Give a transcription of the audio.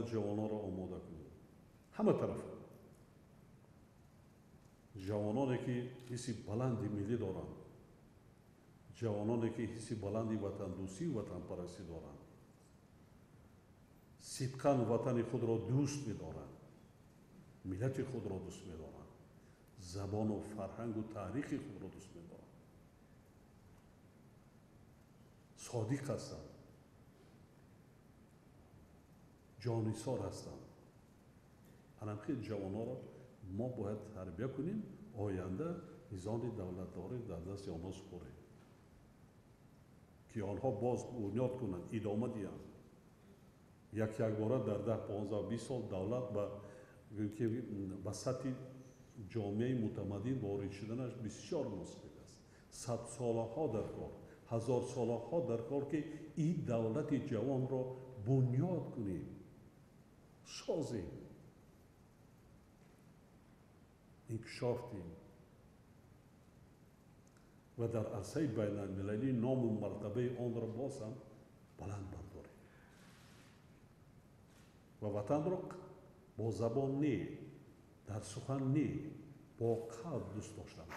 Бояд ҷавононро омода кунем ҳама тарафа. Ҷавононе ки ҳисси баланди миллӣ доранд, ҷавононе ки ҳисси баланди ватандӯстию ватанпарастӣ доранд, сидқан ватани худро дӯст медоранд, миллати худро дӯст медоранд, забону фарҳангу таърихи худро дӯст медоранд, содиқ ҳастанд, ҷонисор ҳастанд. Ҳамин ҷавононро мо бояд тарбия кунем, оянда низоми давлатдорӣ дар дасти онҳо супорем, ки онҳо боз бунёд кунанд, идома диҳанд. Як якбора дар 10, 15, 20 сол давлат ба сатҳи ҷомеаи мутамаддин ворид шуданаш бисёр мушкил аст. Садсолаҳо дар кор, ҳазорсолаҳо дар кор, ки ин давлати ҷавонро бунёд кунем, созем, инкишоф диҳем ва дар арсаи байналмилалӣ ному мартабаи онро боз ҳам баланд бардорем ва ватанро бо забон не, дар сухан не, бо қалб дӯст доштан.